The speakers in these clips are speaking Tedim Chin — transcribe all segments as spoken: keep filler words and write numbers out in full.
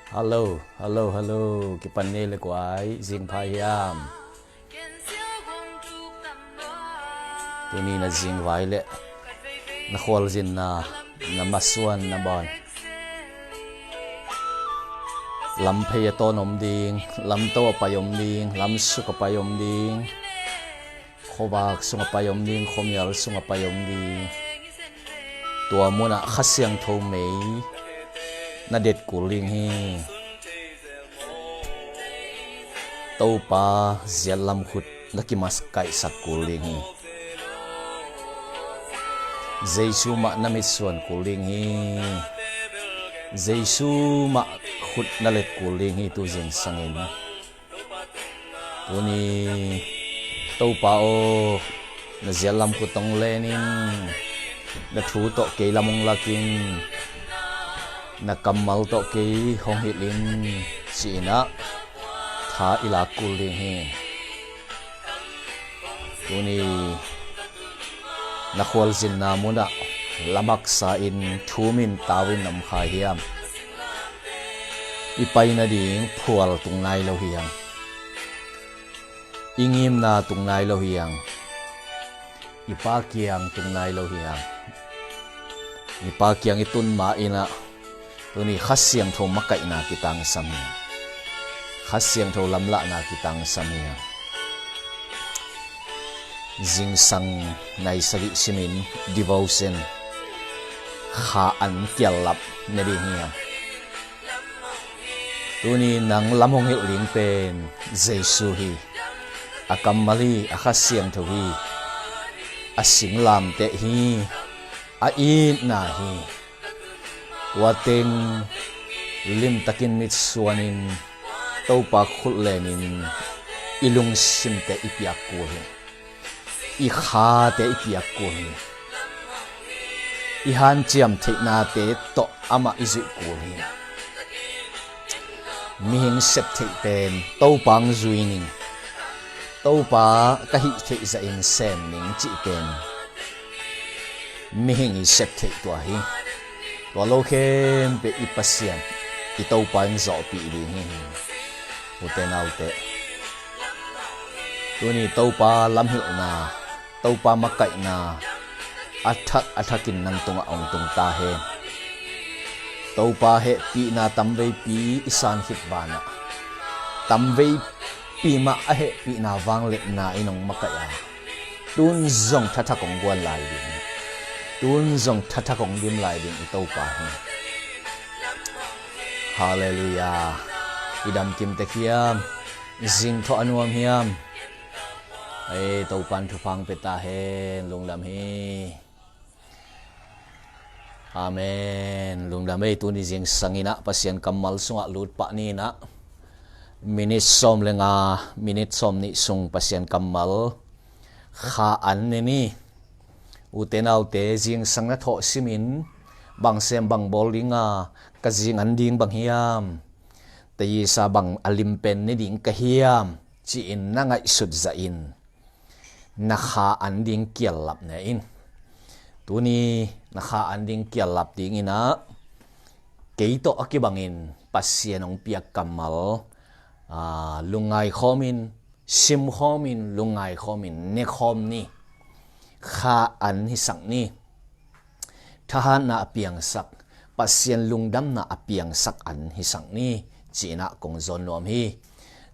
Hallo, hallo, hallo. Kipan ne le kuai, zingphai hiam? Tuni na zingvai le na khualzinna, na masuan na bawn, lamphei a tawn om ding, lamto a pai om ding, lamsuk a pai om ding, khuavak sung a pai om ding, khuamial sung a pai om ding. Tua munah Kha Siangtho mei na det kul ding hi. Topa ziatlam khut na kimas kaihsak kul ding hi. Jesu mah na mitsuan kul ding hi. Jesu mah khut na let kul ding hi tu zingsangin. Tuni Topa aw, na ziatlam khut hong lenin, na thu tawh kei lam hong lakin, na kammal tawh kei hong hilhin, ci-inah tha i lak kul ding hi. Tuni na khualzinna munah lamhaksa in thumin tau in na om kha hiam? I pai nading phual tung nai lo hiam? I ngimna tung nai lo hiam? I Pa kiang tung nai lo hiam? I Pa kiang i tun ma-inah tuni Kha Siangtho makaihna kitangsam hiam? Kha Siangtho lamlahna kitangsam hiam? Zingsang nai sagih simin devotion, kha an kiallap ne ding hiam? Tuni nang lam hong hilh ding pen Jesu hi. A kammal hi, a Kha Siangtho hi, a singlamteh hi, a itna hi. Tua teng limtakin mitsuanin Topa khut lenin i lungsimte i piak kul hi. I khate i piak kul hi. I hanciam theihnate tawh amah i zuih kul hi. Mihing sep theih pen Topa hong zui ning, Topa ka hih theih zahin sem ning cih pen mihing i sep theih tua hi. Tua lo khempeuh i Pasian i Topa in zawhpih ding hi. Ute naute, tuni Topa lamhilhna, Topa makaihna a thak a thakin nang tungah hong tung ta hen. Topa hehpihna tamveipi i san khit vanah, tamveipi mah a hehpihna vangliatna in hong makaih a, tun zong thathak hong guan lai ding, tun zong thathak hong dim lai ding i Topa hi. Halleluiah. I damkim tek hiam? Zingthawh a nuam hiam? Ei, Topan thupha hong pia ta hen. Lungdam hi. Amen. Lungdam ei. Tuni zingsang inah Pasian kammal sungah lut pah ni inah, minit sawm le nga, minit sawm nih sung Pasian kammal kha an ne ni. Ute naute, zingsang na thawh simin bang sem bang bawl dinga, ka zing an ding bang hiam, tayisa bang a limpen ne ding ka hiam, ci-in na ngaihsut zahin na kha an ding kiallap ne in. Tuni na kha an ding kiallap dinginah kei tawh a kibangin Pasian hong piak kammal, aa, lungngai khawmin, sim khawmin, lungngai khawmin ne khawm ni. Kha an hisak ni. Thahatna a piangsak, Pasian lungdamna a piangsak an hisak ni, ci-inah kong zawn nuam hi.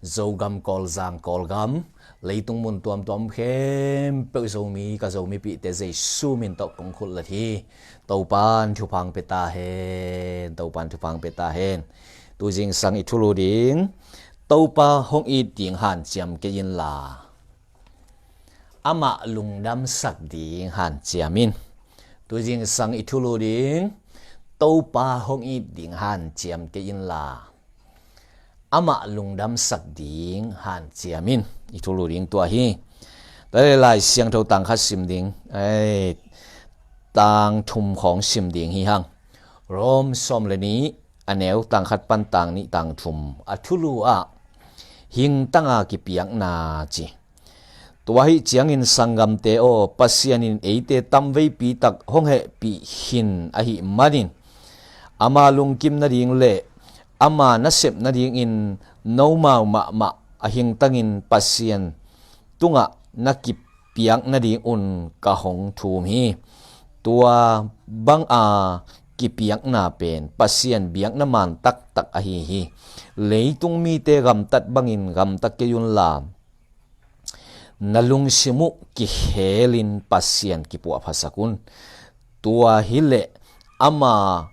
Zogam, Kawlzang, Kawlgam, leitung mun tuamtuam khempeuh Zomi, ka Zomipihte Jesu min tawh kong khutlat hi. Topan thupha hong pia ta hen, Topan thupha hong pia ta hen. Tu zingsang i thulu ding, Topa hong it ding hanciam kei inla, amah lungdamsak ding hanciam in. Tu zingsang i thulu ding, Topa hong it ding hanciam kei inla, amah lungdamsak ding hanciam in. I thulu ding tua hi. Tua le Lai Siangtho tang khat sim ding. Ei, tang thum khawng sim ding hi hang. Rom sawm le nih, a neu tang khat pan tang nih tang thum. A thulu ah hingtanga kipiakna ci. Tua ahih ciangin sanggamte aw, Pasian in eite tamveipi tak hong hehpih khin ahih manin, ama lungkim nading le ama nasep nadingin nomau mahmah a hingtangin Pasian tungah na kipiak nadingun ka hong thum hi. Tua banga kipiakna pen Pasian biakna man taktak ahi hi. Leitung mite gamtat bangin gamta kei unla, na lungsim uh kikhelin Pasian kipuahphasak un. Tua hileh ama,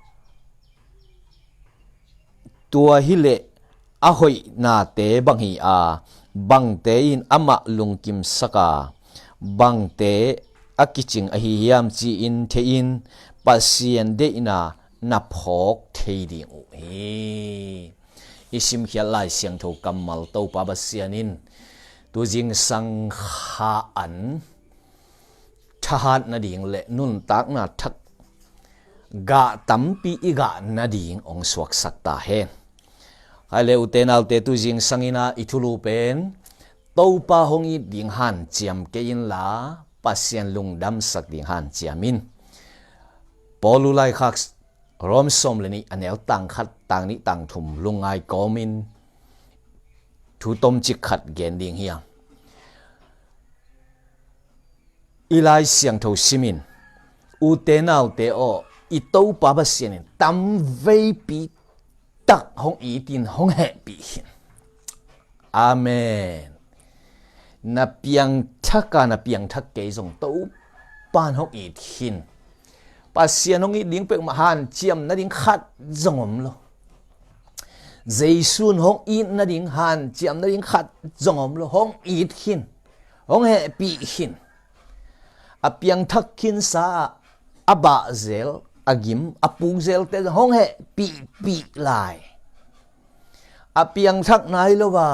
tua hileh a hoihnate bang hi a, bangte in amah lungkimsak a, bangte a kicing ahi hiam ci-in thei-in Pasian deihna na phawk thei ding uh hi. I simkhiat Lai Siangtho kammal Topa Pasian in tuzingsang kha an thahat nading le nuntakna thak gah tampi i gah nading hong suaksak ta hen. Khai le ute naute, tuzingsang ina i thulu pen Topa hong it ding hanciam kei inla Pasian lungdamsak ding hanciam in. Paulu laikhak Rom sawm le nih a neu tang khat, tang nih, tang thum lungngai kawmin thu tomcik khat gen ding hi a. I Lai Siangtho simin, ute naute aw, i Topa Pasian in tamveipi tak hong itin hong hehpih khin. Amen. Na piangthak a na piangthak kei zong Topa in hong it khin. Pasian hong it ding peuhmah hanciam nading khat zong om lo. Jesu in hong it nading hanciam nading khat zong om lo. Hong it khin. Hong hehpih khin. A piangthak khinsa ah a bahzel, a gim, a pukzelte zong hong hehpihpih lai. A piangthak nai lo a,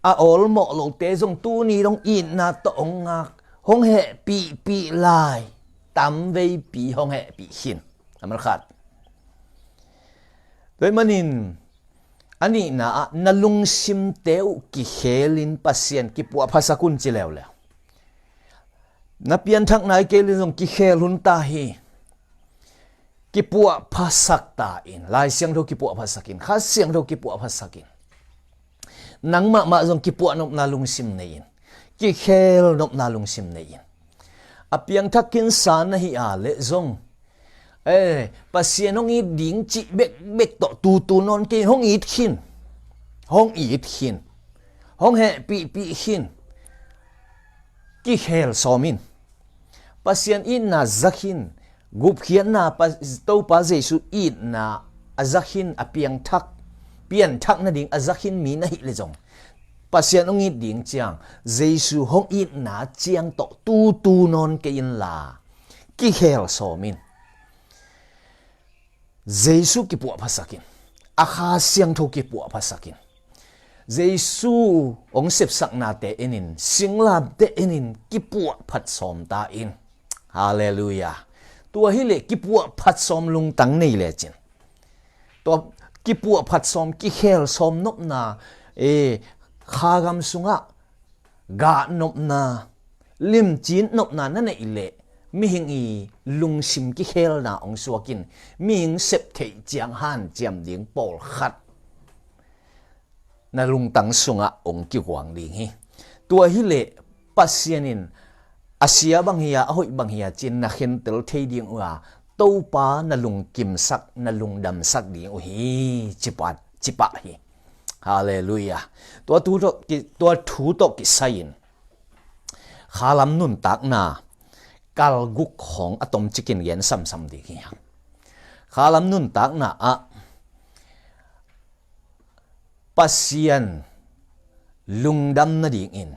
a awlmawh lote zong tuni dong itna tawh hong ngak, hong hehpihpih lai. Tamveipi hong hehpih khin. A malkhat. Tua ahih manin, a nihna ah na lungsimte uh kikhelin Pasian kipuahphasak un ci leuleu. Na pianthak nai kei le zong kikhel hun ta hi. Kipuahphasak ta in. Lai Siangtho kipuahphasak in. Kha Siangtho kipuahphasak in. Nang mahmah zong kipuah nopna lungsim nei in. Kikhel nopna lungsim nei in. A piangthak khinsa na hi a leh zong, eh, Pasian hong it ding cih bekbek tawh tutu nawn kei in, hong it khin. Hong it khin. Hong hehpihpih khin. Kikhel sawm in. Pasian itna za khin. Gupkhiatna, Pa-, Topa Jesu itna a za khin, a piangthak, pianthak nading a za khin mi na hih le zong, Pasian hong it ding ciang Jesu hong itna ciang tawh tutu nawn kei inla, kikhel sawm in. Jesu kipuahphasak in. A Kha Siangtho kipuahphasak in. Jesu hong sepsaknate en in, singlamteh en in kipuahphat sawm ta in. Halleluiah. Tua hileh kipuahphat sawm lungtang nei lecin, tua kipuahphat sawm, kikhel sawm nopna, eh, kha gam sungah gah nopna, limcin nopna na neih leh, mihing i lungsim kikhelna hong suak in, mihing septheih ciang hanciam ding pawlkhat na lungtang sungah hong kiguang ding hi. Tua hileh Pasian in a sia bang hi a, a hoih bang hi a ci-in na khentel thei ding uh a, Topa na lungkimsak, na lungdamsak ding uh hi, ci pah, ci pah hi. Halleluiah. Tua thu tawh ki, tua thu tawh kisai-in khalam nuntakna kal guk khawng a tomcikin gen samsam ding hi hang. Khalam nuntakna ah Pasian lungdam nadingin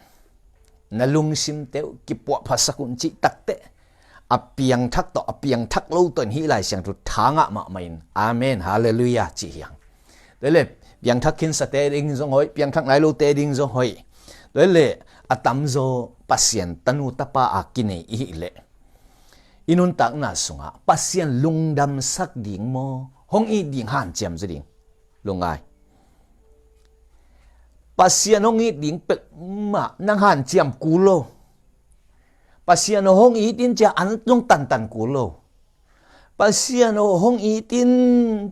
na lungsimte uh kipuahphasak un cih takteh, a piangthak tawh, a piangthak lo tawh in hih Lai Siangtho tha ngah mahmah in, amen, halleluiah, cih hi hang. Tua hileh piangthak khinsate ding zong hoih, piangthak nai lote ding zong hoih. Tua hileh a tamzaw Pasian tanu tapa a kinei i hih leh, i nuntakna sungah Pasian lungdamsak ding maw, hong it ding hanciam zaw ding? Lungngai. Pasian hong it ding peuhmah nang hanciam kul lo. Pasian aw hong it in ci-a an zong tantan kul lo. Pasian aw hong it in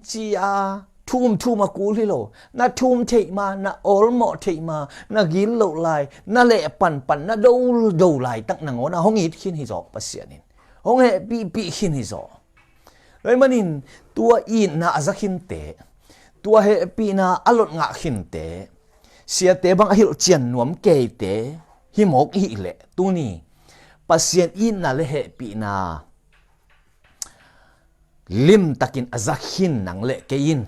ci-a thu Thum thum a kul hi lo. Na thum theih ma, na awlmawh theih ma, na gil loh lai, na leh panpan, na do do laitak nangawn a hong it khin hi zaw Pasian in. Hong hehpihpih khin hi zaw. Tua ahih manin tua itna a za khinte, tua hehpihna a lot ngah khinte, siate bang a hilhcian nuam keite hi mawk i hih leh tuni Pasian itna le hehpihna limtakin a za khin nang le kei in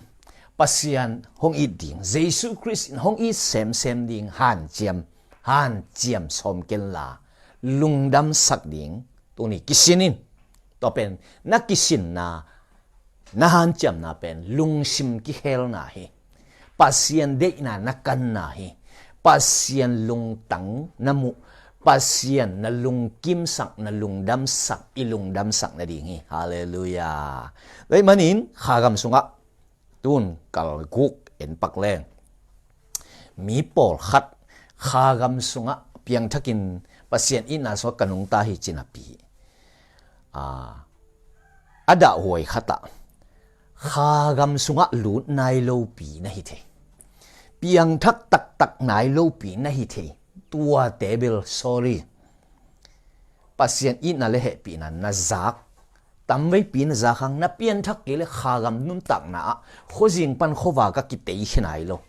Pasian hong it ding, Jesu Khrist in hong it semsem ding hanciam, hanciam sawm kenla lungdamsak ding tuni kisin in. Tua pen na kisinna, na hanciamna pen lungsim kikhelna hi. Pasian deihna na kanna hi. Pasian lungtang na muh, Pasian na lungkimsak, na lungdamsak, i lungdamsak nading hi. Halleluiah. Tua ahih manin Kha gam sungah tun kal guk en pak leng, mi pawlkhat Kha gam sungah piangthakin Pasian itna sungah ka nungta hi ci napi, a, a dahhuai khatah Kha gam sungah lut nai lopi na hi thei, piangthak taktak nai lopi na hi thei. Tuate bel, sorry, Pasian itna le hehpihna na zak, tamveipi na zak hang, na pianthak kei le Kha gam nuntakna ah khuazing pan khuavak a kitei khin nai lo.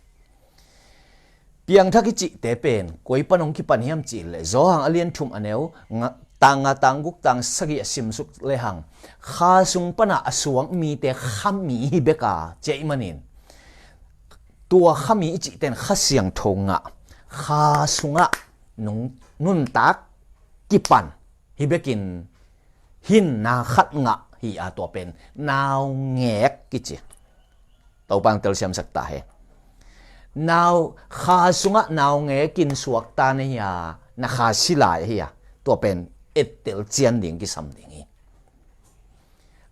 Piangthak i cihte pen koi pan hong kipan hiam cih leh, Johan a lian thum a neu nga, tang nga, tang guk, tang sagih a simsuk lehang, Kha sung pana a suak mite Kha mi hi bek a, ci ahih manin tua Kha mi i cihte in Kha Siangtho ngah, Kha sungah nung, nuntak kipan hi bekin hinna khat ngah hi a, tua pen naungek kici. Topa in telsiamsak ta hen. Nau, Kha sungah naungekin suakta na hi a, na Kha si lai ahi a, tua pen ettel cian ding kisam ding hi.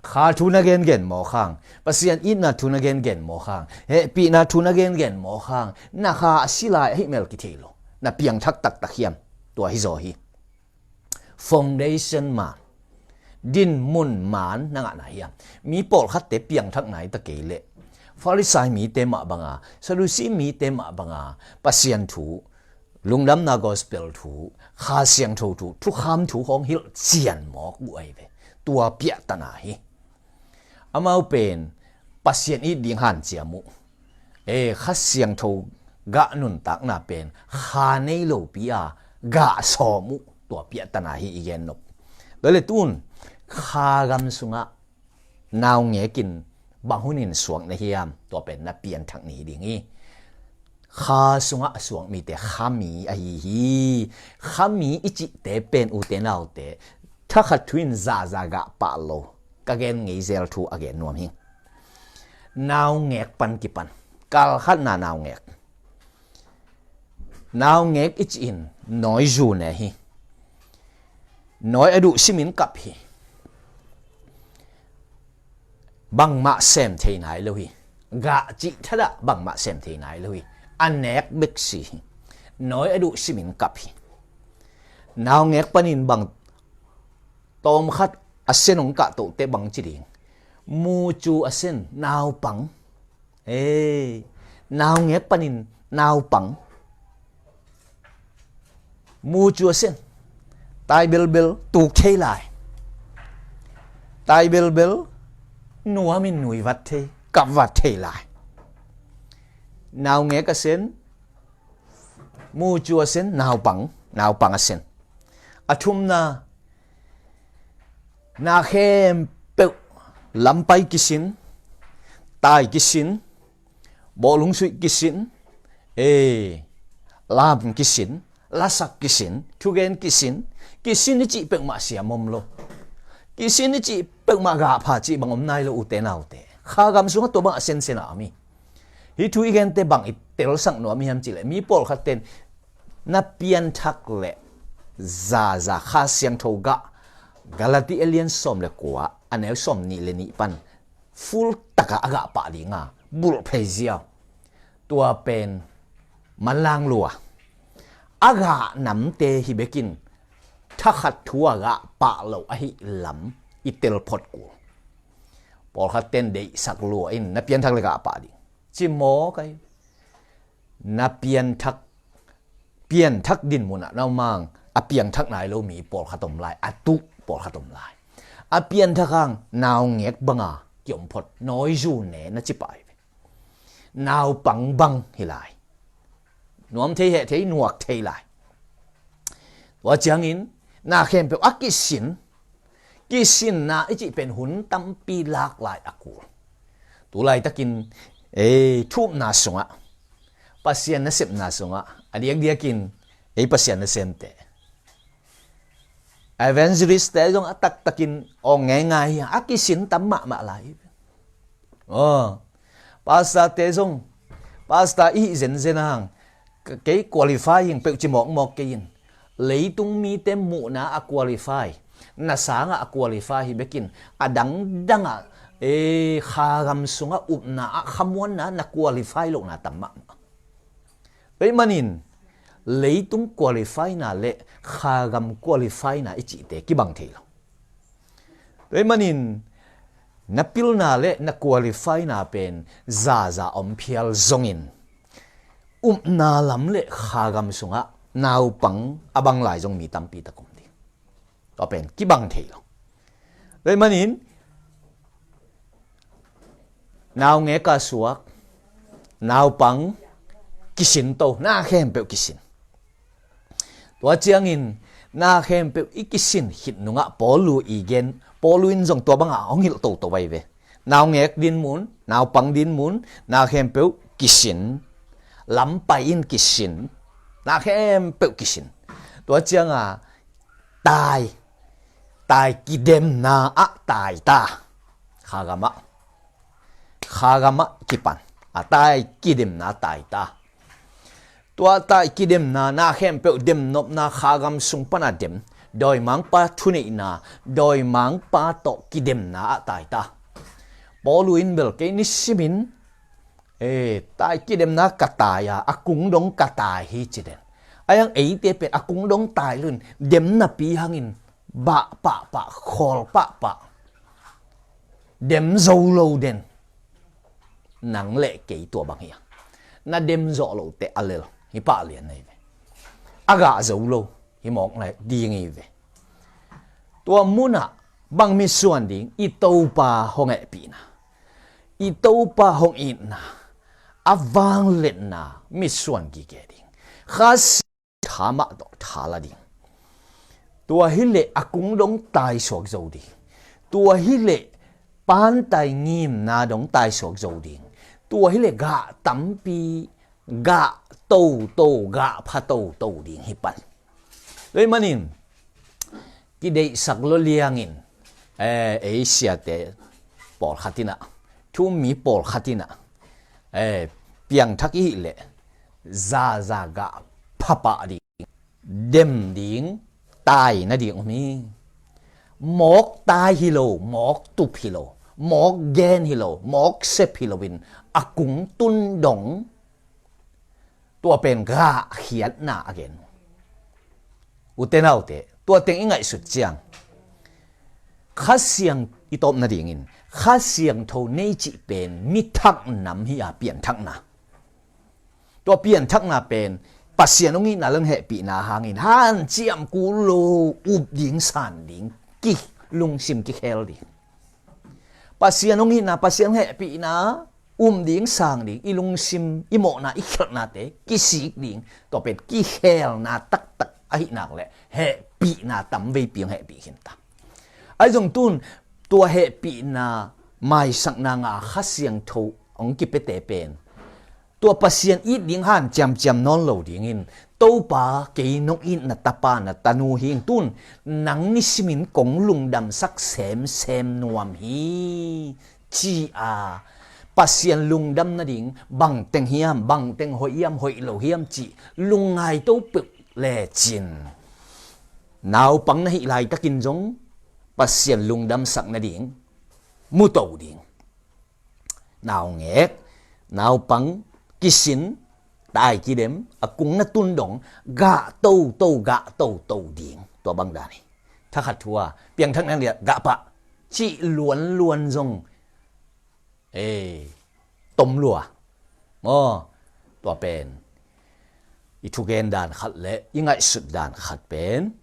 Kha thu na gengen mawk hang, Pasian itna thu na gengen mawk hang, hehpihna thu na gengen mawk hang, na Kha a si lai ahih mel kithei lo. Na piangthak taktak hiam? Tua hi zaw hi. Foundation man, dinmun man na ngahna hiam? Mi pawlkhatte piangthak nai ta kei leh, Farisai mite mah banga, Sadusi mite mah banga Pasian thu, lungdamna gospel thu, Kha Siangtho thu, thukham thu khawng hilhcian mawk uh ahi ve. Tua piahtana hi. Amau pen Pasian it ding hanciam uh. E, Kha Siangtho gah nuntakna pen Kha nei lopi a gah sawm uh, tua piahtana hi i gen nop. Tua le tun Kha gam sungah naungekin bang hunin suak na hiam, tua pen na pianthak ni ding hi. Kha sungah a suak mite Kha mi ahi hi. Kha mi i cihte pen ute naute, thakhat thu in zaza gah pah lo. Ka gen ngei zel thu a gen nuam hi. Naungek pan kipan, kalkhatna naungek. Naungek i cih in nawi zu ne hi. Nawi a duh simin kap hi. Bangmah sem thei nai lo hi. Gah cih thadah bangmah sem thei nai lo hi. A nek bek si hi. Nawi a duh simin kap hi. Naungek panin bang tawmkhat a sen hong kahtohte bang ci ding? Mucu a sen, naupang. Ei, naungek panin naupang. Mucu a sen, tai belbel tuk thei lai. Tai belbel nuamin nui vat thei, kap vat thei lai. Naungek a sen, mucu a sen, naupang, naupang a sen. A thumna, na khempeuh, lampai kisin, tai kisin, bawlungsuih kisin, e, lam kisin, lasak kisin, thugen kisin, kisin i cih peuhmah siam om lo. Kisin i cih peuhmah gahpha cih bang om nai lo ute naute. Kha gam sungah tua bang a sensen a om hi. Hih thu i gente bang i telsak nuam hiam cih leh, mi pawlkhat ten na pianthak leh zaza Kha Siangtho gah, Galati a lian sawm le kua, a neu sawm nih le nih pan full takah a gah pah dinga bulh phei ziau. Tua pen manlang lua. A gah namte hi bekin thakhat thu a gah pah lo ahi lam i tel phot kul. Pawlkhat ten deihsak lua in na pianthak le gah pah ding. Ci mawk ai. Na pianthak, pianthak dinmun ah na om hang, a piangthak nai lo mi pawlkhat om lai, a tuh pawlkhat om lai. A pianthak hang naungek banga kiom phot, nawizu ne na ci pah hi ve. Naupang bang hi lai. Nuam thei, heh thei, nuak thei lai. Tua ciangin na khempeuh a kisin, kisinna i cih pen hun tampi lak lai a kul. Tu laitakin, ei, thu upna sungah, Pasian nasepna sungah, a diakdiakin ei Pasian nasemte, evangelist-te zong a taktakin awng ngeingai hi a, a kisin tam mahmah lai. Aw, pastor-te zong, pastor i hih zenzen hang, kei qualify hing peuh ci mawkmawk kei in. Leitung mite muhna a qualify, na sangah a qualify hi bekin, a dangdangah, e, kha gam sungah upna ah khamuanna na qualify lohna tam mahmah. Tua ahih manin leitung qualify-na le kha gam qualify-na i cihte kibang thei lo. Tua ahih manin na pilna le na qualify-na pen zaza om phial zongin, upna lam le kha gam sungah naupang a bang lai zong mi tampi tak om ding. Tua pen kibang thei lo. Tua ahih manin naungek a suak, naupang kisin to, na khempeuh kisin. Tua ciangin na khempeuh i kisin khit nungah Paulu i gen, Paulu in zong tua bangah hong hilh toto ahi ve. Naungek dinmun, naupang dinmun, na khempeuh kisin, lampai in kisin, na khempeuh kisin. Tua cianga tai, tai kidemna ah tai ta. Kha gamah, kha gamah kipan a tai kidemna tai ta. Tua tai kidemna, na khempeuh demnopna, kha gam sung pana dem, dawimangpa thuneihna, dawimangpa tawh kidemna ah tai ta. Paulu in bel kei nisimin, e, tai kidemna ka tai a, a kung dong ka tai hi ci den. Ahi hang eite pen a kung dong tai lo in, dem napi hangin bah pahpah, khawl pahpah, dem zo lo den. Nang le kei tua bang hi a, na dem zawh loh teh a lel hi pah lian ahi ve. A gah zo lo hi mawk ding hi ve. Tua munah bang mitsuan ding, i Topa hong hehpihna, i Topa hong itna, a vangliatna mitsuan gige ding. Kha tha mah tawh tha la ding. Tua hileh a kung dong taisuak zo ding. Tua hileh pantai ngimna dong taisuak zo ding. Tua hileh gah tampi, gah toto, gah pha toto ding hi pan. Tua ahih manin kideihsak lua liangin, eh, ei siate pawlkhat in ah, thu um mi pawlkhat in ah, eh, piangthak i hih leh zaza gah phapah ding, dem ding, tai nading om hi. Mawk tai hi lo, mawk tup hi lo, mawk gen hi lo, mawk sep hi loin a kung tun dong, tua pen gah khiatna a gen. Ute naute, tua teng i ngaihsut ciang, Kha Siang i tawp nadingin, Kha Siangtho nei cih pen mi thak nam hi a, pianthakna. Tua pianthakna pen Pasian hong itna le hong hehpihna hangin hanciam kul lo, up ding, san ding, ki lungsim kikhel ding. Pasian hong itna, Pasian hong hehpihna, um ding, sang ding, i lungsim, i mawhna, i khialhnate kisik ding, tua pen kikhelna taktak ahih nak leh hehpihna tamveipi hong hehpih khin ta. Ahi zong tun tua hehpihna maisakna nga Kha Siangtho hong kipiate pen tua Pasian it ding hanciamciam nawn lo dingin, Topa, kei nong itna tapa, na tanu hi ing, tun nang nisimin kong lungdamsak semsem nuam hi, ci-a Pasian lungdam nading bangteng hiam, bangteng hoih hiam, hoih lo hiam cih lungngaito peuh lecin, naupang na hih laitakin zong Pasian lungdamsak nading muto ding. Naungek, naupang kisin, tai kidem, a kung na tun dong gah toto, gah toto ding. Tua bang dan hi. Thakhat thu a, piangthak na liah gah pah, cih luanluan zong, eh, tom lua. Aw, tua pen i thugen dan khat le i ngaihsut dan khat pen,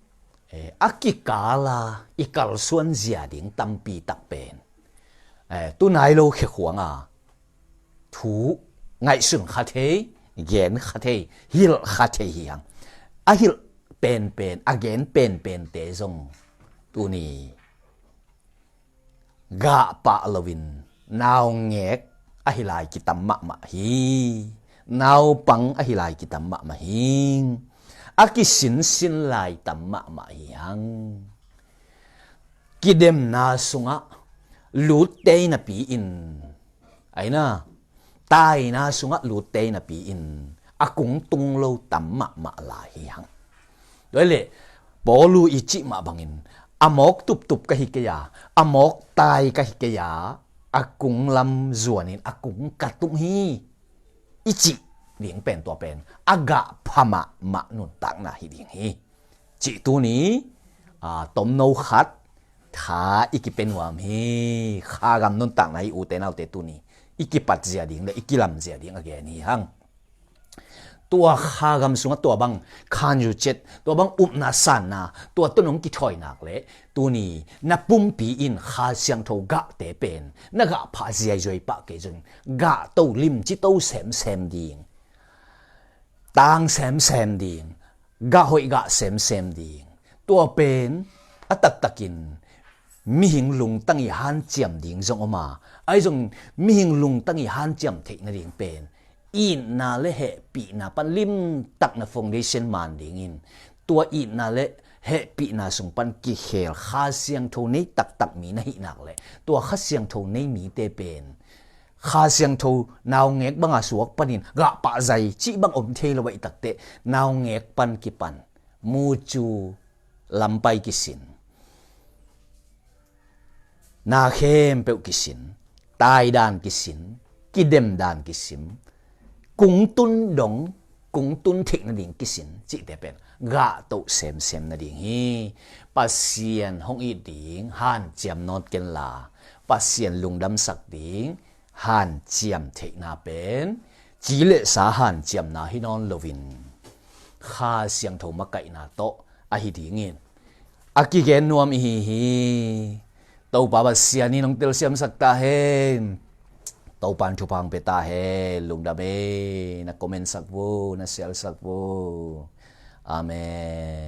eh, a kikala i kalsuan zia ding tampi tak pen, eh, tu nai lo khekhuanga thu ngaihsun kha thei, gen kha thei, hilh kha thei hi hang. A hilh penpen, a gen penpente zong tuni gah pah loin naungek ahi lai kitam mahmah hi. Naupang ahi lai kitam mahmah hi. A kisinsin lai tam mahmah hi hang. Kidemna sungah lutte napi-in, aina, taina sungah lutte napi-in a kungtung lo tam mahmah lai hi hang. Tua hi leh Paulu i cih mah bangin, a mawk tuptup ka hi kei a, a mawk tai ka hi kei a, a kung lam zuanin a kung ka tung hi, i cih ding pen tua pen a gah pha mahmah nuntakna hi ding hi. Cih tuni, a, tomno khat tha i kipia nuam hi. Kha gam nuntakna hi, ute naute, tuni i kipat zia ding le i kilam zia ding a gen hi hang. Tua kha gam sungah tua bang khanzu cet, tua bang upna sanna, tua tun hong kithawi nak le tuni na pumpi in Kha Siangtho gahte pen na gah phah ziaizuai pah kei zong, gah to limci to semsem ding, tang semsem ding, gah hoih gah semsem ding. Tua pen a taktakin mihing lungtang i hanciam ding zong om a, ahi zong mihing lungtang i hanciam theih nading pen itna le hehpihna pan limtakna foundation man dingin, tua itna le hehpihna sung pan kikhel Kha Siangtho nei taktak mi na hih nak le, tua Kha Siangtho nei mite pen Kha Siangtho naungek banga suak panin gah pah zai cih bang om thei lo ahih takteh, naungek pan kipan mucu lampai kisin, na khempeuh kisin, taidan kisin, kidemdan kisim, kungtun dong, kungtun theih nading kisin cihte pen gah toh semsem nading hi. Pasian hong it ding hanciam nawn kenla, Pasian lungdamsak ding hanciam theihna pen ci le sa hanciamna hi nawn loin, Kha Siangtho makaihna tawh ahi dingin a kigen nuam ihi hi. Topa Pasian in hong telsiamsak ta hen. Topa in thupha hong pia ta hen. Lungdam e. Na comment sak vo, na share sak vo. Amen.